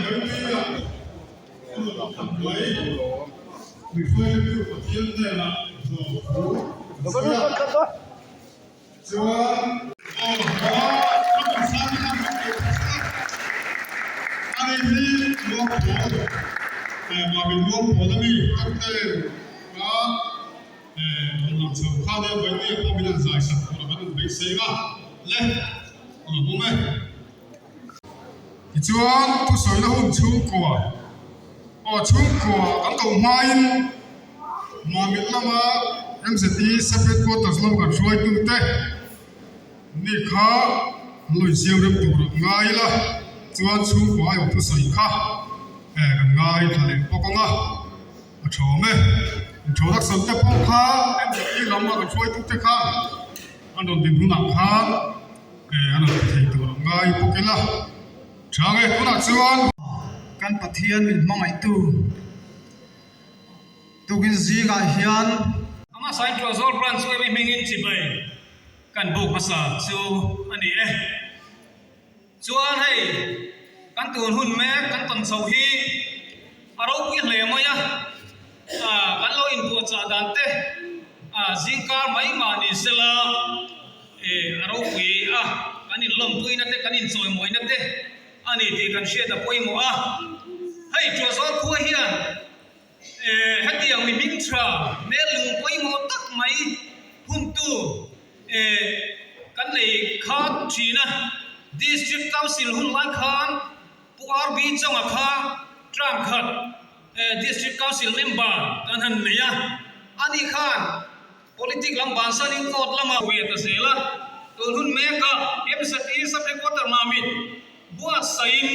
Vaimeiah a rawn khat mai. Mi hruaitu Pathian hnenah lawmthu an sawi a. Chuan. Aw hla ka hmu sang kha ka hmu tawh a. Ani hi Luangpawl, Mami Luangpawl a mi Takte kha rawn lang chho kha nia Vaimeiah pawh min han zai sak tur a kan han beisei a le lawmawm e. Tichuan thusawina hun chhungkua aw chhungkua kan koh hmain Mamit lama MZE Separate Quarters lama kan hruaitute ni kha an lo insiam rem tur a ngai ila chuan chhungkua aiawh thusawi kha kan ngaithla leh bawk ang a, a tha awm e. Introduction te pawh kha MZE lama kan hruaitute khan an rawn din hunah khan An rawn ti thei tur ngai bawk ila tha nge tunah chuan. Kan Pathian min hmangaihtu tukin zingah hian. Ama Saintuah Zawl Branch chu emi hmingin chibai kan buk hmasa chu a ni e. Chuan hei kan tun hun mek kan tawn chho hi a ropui hle mai a, kan lo inpuahchah dan te zingkar mai mah ni sela a ropui a, kan inlawmpuina te kan inchawimawina te a ni tih kan hriat a pawimawh a. Hei Tuahzawl khua hian hetiang mi hming tha hmel lung pawimawh tak mai huntu Kan nei kha thin a, District Council hun lai khan Pu RB Chonga kha term khat District Council member kan han nei a, ani khan politic lam bansanin court lama ve ta zel a, tun hun meka MZE Sub-Headquarter Mamit buatsaihin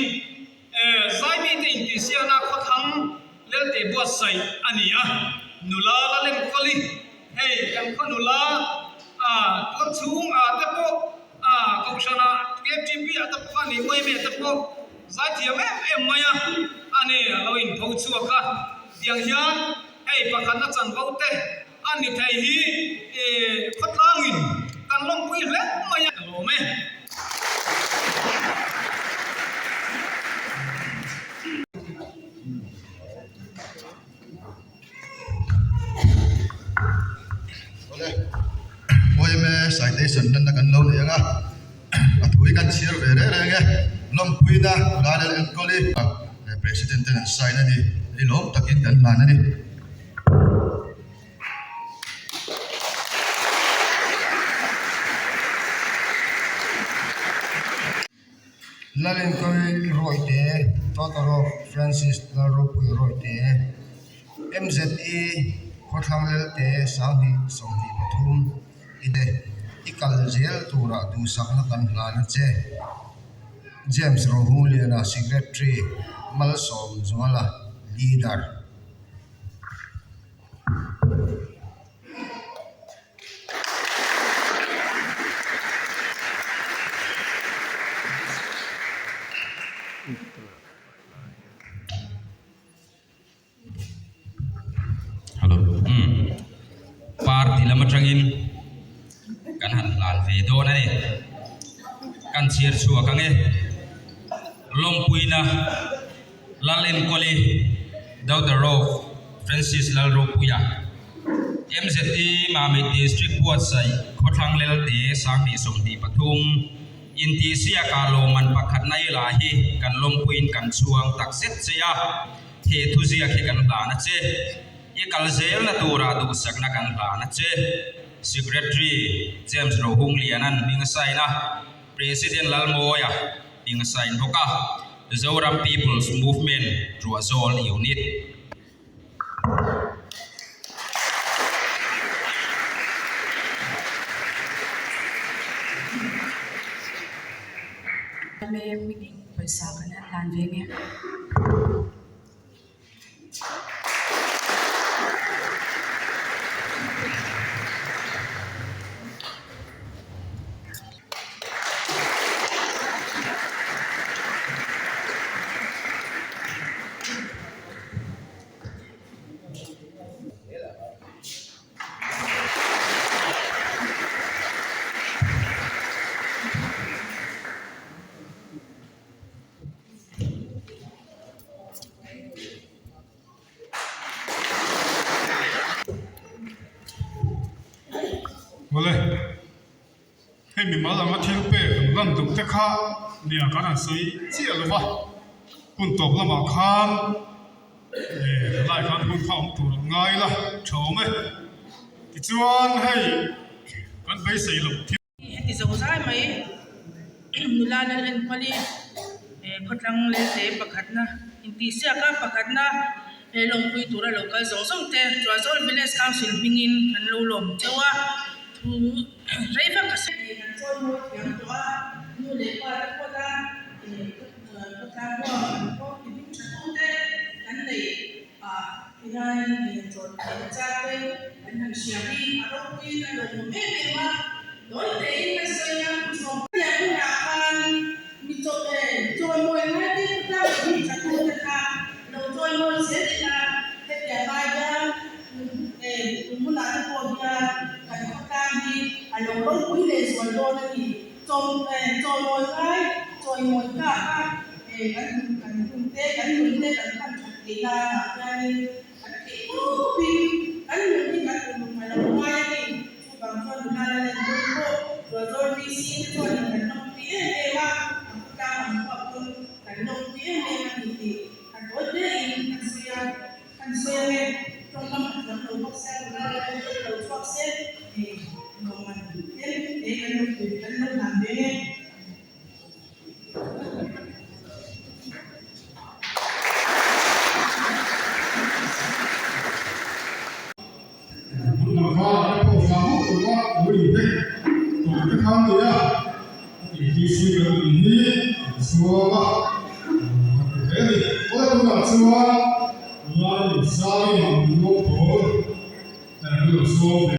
Zaimi te intihsiakna khawthlang Lelte buatsaih a ni a, nula la len kawli, hei kan khaw nula tual chhung ah te pawh kohhran ah KTP ah te pawh kha ni uaime te pawh zaithiam em em mai a, a ni a lo inpho chhuak a, tiang hian hei pakhatna chanvo te a ni thei hi khawtlangin kan lawmpui hle mai a, ka lawm e. Awle, YMA citation hmanna kan lo nei ang a, a thu hi kan chhiar ve reng reng e, lawmpuina Lalel Enkawli President ten an sign a ni, i lawm takin kan hlan a ni. Lalenkawri Rawite, Daughter of Francis Lalropui Rawite, MZE Khawthlang Lelte 2023 i te i kal zel turah duhsakna kan hlan a che. James Rohungliana Secretary Malsawmzuala Leader. Hello umm party lam atangin kan han hlan ve dawn a ni kan chhiar chhuak ang e lawmpuina Lalenkawli Daughter of Francis Lalropuia MZE Mamit District buatsaih Khawthlang Lelte 2023 intihsiakah lawmman pakhatna i la hi kan lawmpuiin kan chhuang tak zet che a, he thuziak hi kan hlan a che. I kal zelna turah duhsakna kan hlan a che. Secretary James Rohungliana'n hming a sign a, President Lalmawia hming a sign bawk a, Zoram People's Movement Ruahzawl Unit. Pawisa kan han hlan ve nge. Mawle, hei mimal anga thil pek an lan duh te kha nia kan han sawi chiah lo va, hun tawp lamah khan helai khan hun kha awm tur an ngai la tha awm e. Tichuan hei kan beisei loh thil. Heti zo zai mai nula lal enkawl i khawtlang lelte pakhatna intihsiak a pakhatna he lawmpui tura lo kal zawng zawng te Tuahzawl Village Council hmingin kan lo lawm chauh a thu rei vak a sawi kan chawi mawi thiam tawh a nu leh pa te pawh ta khawtlang huam an pawh ti hming tha tu te kan nei a tihianin chawi theih chak te kan han hria hi a ropuiin a lawmawm em em a. Dawi tein ka sawi a, hetiang hunah khan mi chawimawi ngai te tlang hi tha tu te kha lo chawimawi zel ila, hetiang ai hian tun hunah te pawh hian kan khawtlang hi a lo ropui leh zual dawn a ni. Chawimawi ngai, chawimawi tlak a kan kan hun te, kan nun te kan hman that theih nanah hianin kan theih tawpin kan nun hi kan uluk a lo ngai a ni. Chuvang chuan nula la len dawn pawh Tuahzawl VC te chuanin kan lawmpui em em a, a khawtlang ang huap pawn kan lawmpui em em a ni tih kan tawi tein kan sawi a, kan sawi ang e, tawngkam a thiam lo bawk sia nula la len dawn lo chhuak se hei lawmman tlem te kan lo pui kan lo hlan ve e. Hmunhma te pawh vang hauh lo a lo inhnek tawh te kha a ni a, a tih hi si kan tih hi an chhuang a, a ti hle a ni. Awle tunah chuan Lai Zai Mamluang pawl kan lo sawm ve.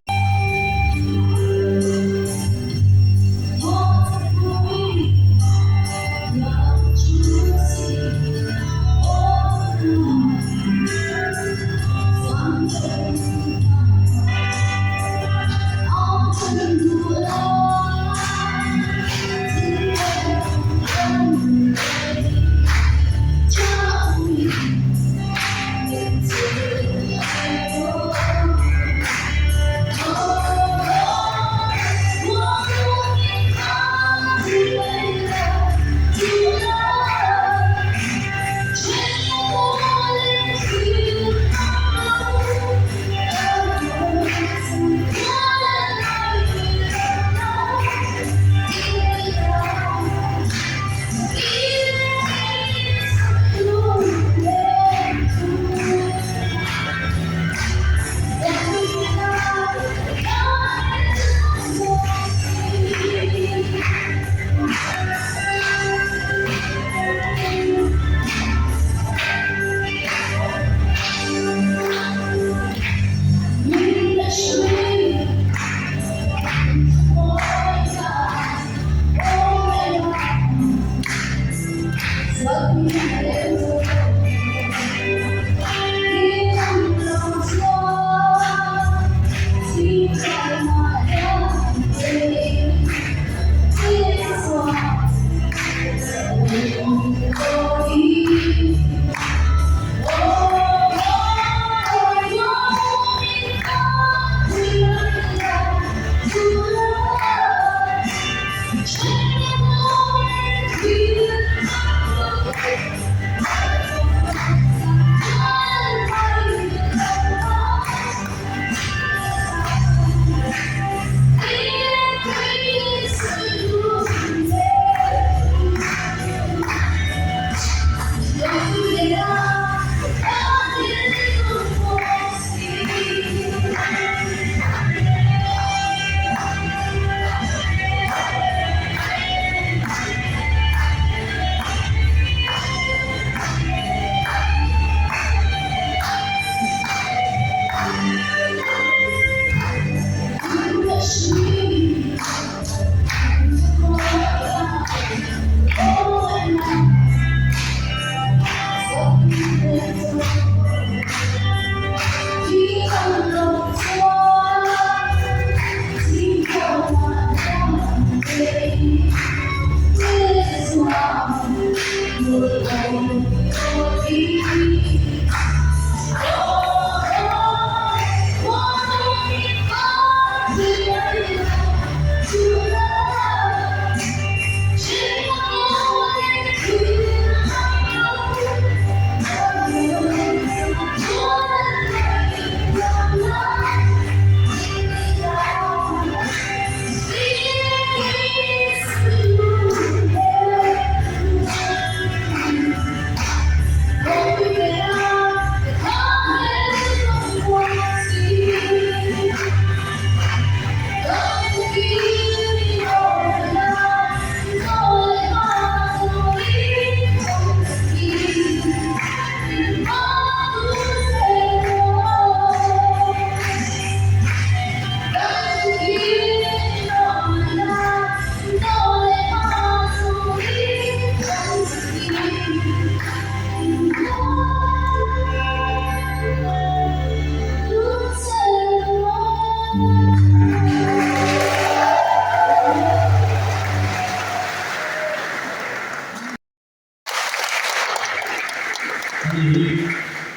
Ani hi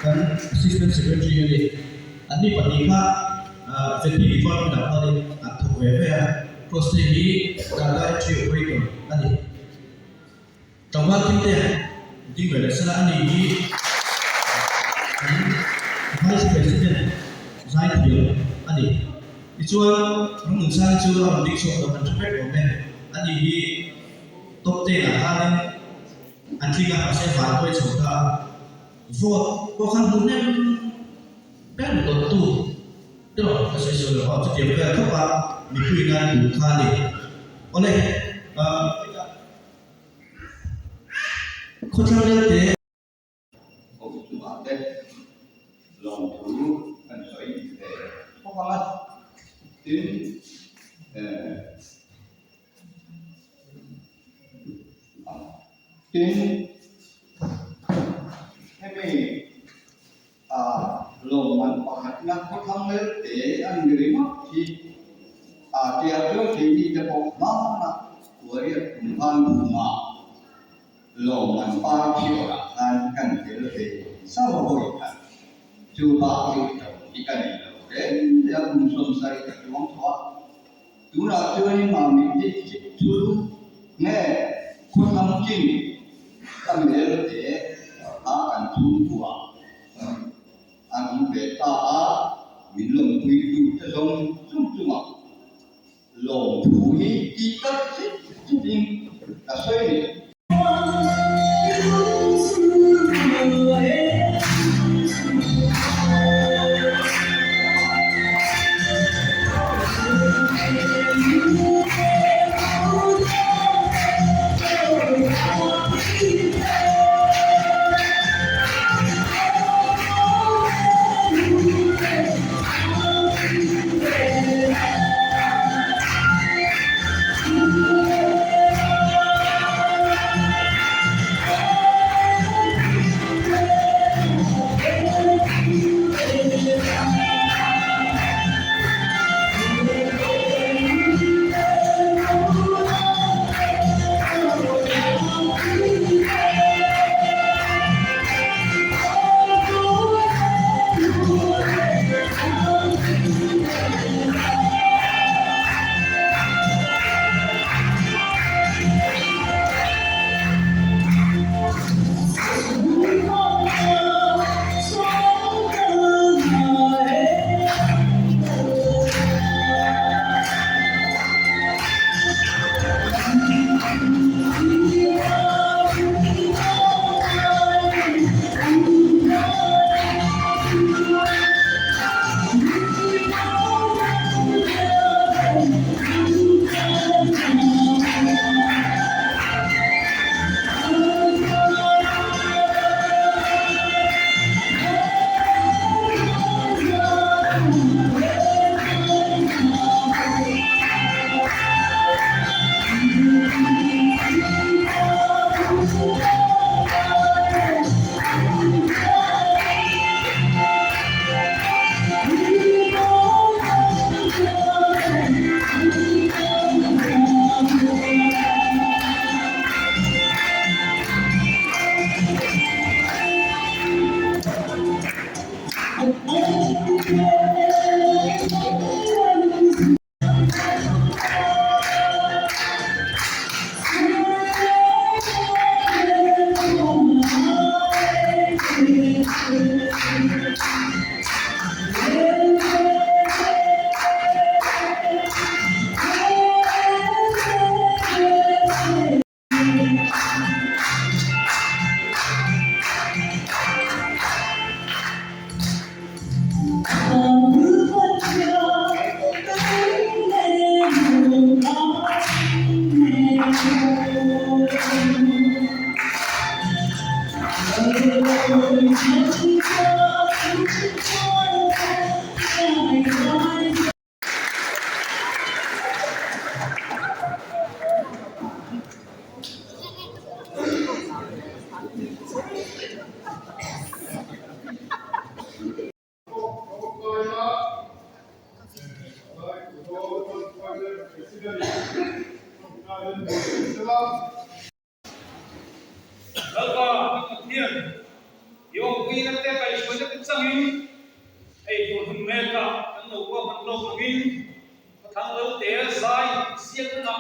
kan Assistant Secretary a ni. Anni pahnih kha ZP Department ah khanin an thawk ve ve a. Kross hei hi Data Entry Operator a ni. Tlangval thil te ding ve leh sela ani hi kan Vice President Zaithiam a ni. Tichuan Ramnunsanga chu a rawn ding chhuak lo kan hre vek awm e. Ani hi top ten ah khanin an tling a mahse vantuai chho ta a. Vote pawh khan hmuh hnem ber dawttu te rawh ka sawi sawi lo a chutiang vel khawp a mipui nan duh kha a ni. Awle Khawthlang lelte. Ho chungah te lawmthu kan sawi ve bawk ang a, tin tin hemi lawmman pakhatna khawthlang lelte an ni ringawt hi a tia chuan keini te pawh hmanah Warrior kum khan Buma lawmman par thiawrah khan kan tel ve zauh a hawi khat. Chu bak chu to hi ka nei lo reng reng a kum 70 ka chuang tawh a. Tunah chuanin Mami district chu nge khawthlang chin ka milelte a kan chhungkua an awm ve ta a, min lawmpuitu te zawng chung chungah lawmthu hi tih tak zet zetin ka sawi ni. Lalpa kan Pathian i. Awmpuina te kaihhruaina te changin hei tun hun mekah kan lo ruahman lawk angin khawthlang lo te zai siak na.